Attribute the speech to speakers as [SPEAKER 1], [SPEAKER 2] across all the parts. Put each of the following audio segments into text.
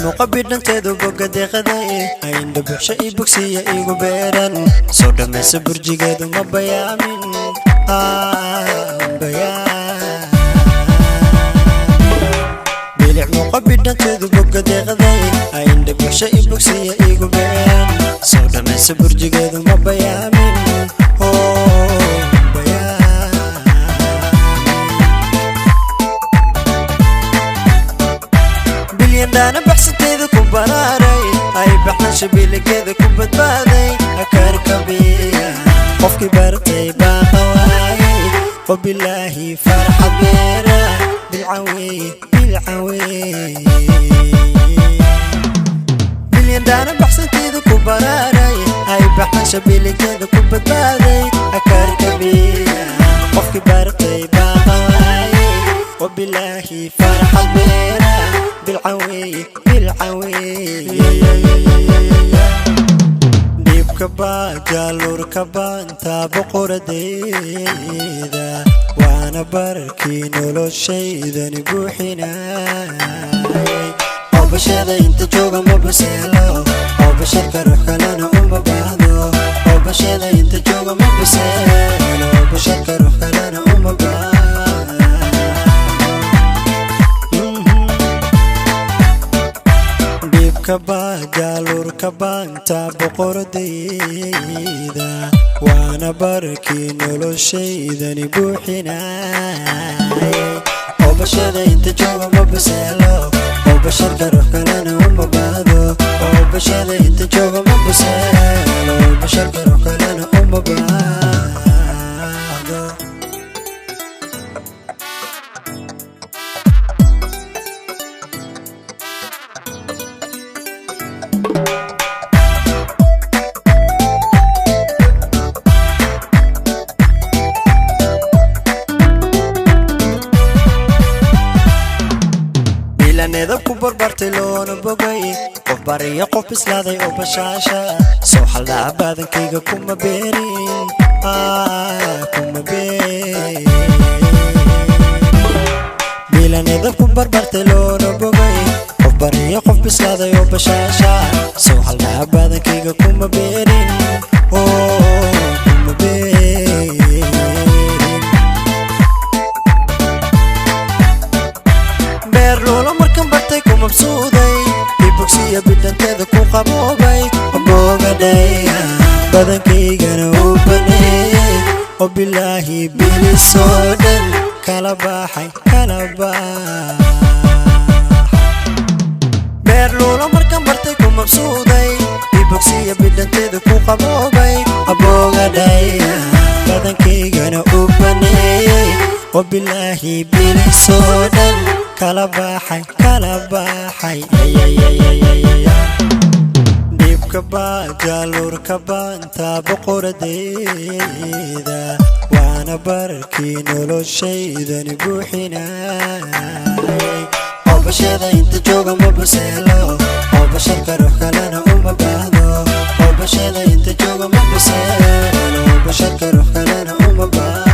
[SPEAKER 1] Bilic muuqa bidhanteedu boga deeqaday, ayndha buxsha i bogsiya igu beeran. Soo dhammaysa burjigeedu ma bayaamin, bayaamin. Bilic muuqa bidhanteedu boga deeqaday, ayndha buxsha i bogsiya igu beeran. Soo dhammaysa burjigeedu ma bayaamin, bayaamin. Bilyandhaana baxsanteeda ku baraaray, ay baxnasha biligeeda ku badbaaday. Akarkabiya qofkii bartay baa qawaayay, wabilaahi farxad beera bilcawey bilcawey. Bilyandhaana baxsanteeda ku baraaray, ay baxnasha biligeeda ku badbaaday. Akarkabiya qofkii bartay baa qawaayay, wabilaahi farxad beera bilcawey bilcawey. Dhiibka baa jaaluurka baanta boqoradayda, waana barkii noloshaydani buuxinayay. Oobashada inta jooga ma baseelo, oobasharka ruux kalena uma baahdo. Oobashada inta jooga ma baseelo, oobasharka ruux kalena uma baahdo. Dhiibka baa jaaluurka baanta boqoradayda, waana barkii noloshaydani buuxinayay. Oobashada inta jooga ma baseelo, oobasharka ruux kalena uma baahdo. Oobashada inta jooga ma baseelo, oobasharka ruux kalena uma baahdo. Bilaneeda ku barbartay loona bogay, qof bariyo qof bislaaday oo bashaasha. Soo xaldhaca baadankayga kuma beerin, kuma beerin. Bilaneeda ku barbartay loona bogay, qof bariyo qof bislaaday oo bashaasha. Soo xaldhaca baadankayga kuma beerin, kuma beerin. Beer luula markan bartay ku mabsuuday, ibogsiya bidhanteeda ku qaboobay. Boogadhaya badankaygana uu baneeyey, oo bilaahi bilisoo dhan kala baxay kala baxay. Beer luula markan bartay ku mabsuuday, ibogsiya bidhanteeda ku qaboobay. Aboogadhaya badankaygana uu baneeyey, oo bilaahi bilisoo dhan kala baxay kala baxay. Dhiibka baa jaaluurka baanta boqoradayda, waana barkii noloshaydani buuxinayay. Oobashada inta jooga ma baseelo, oobasharka ruux kalena uma baahdo. Oobashada inta jooga ma baseelo, oobasharka ruux kalena uma baahdo.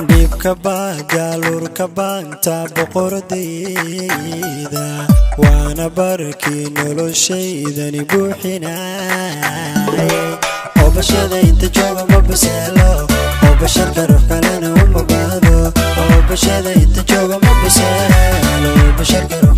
[SPEAKER 1] Dhiibka baa jaaluurka baanta boqoradayda, waana barkii noloshaydani buuxinayay. Oobashada inta jooga ma baseelo, oobasharka ruux kalena uma baahdo. Oobashada inta jooga ma baseelo, oobasharka ruux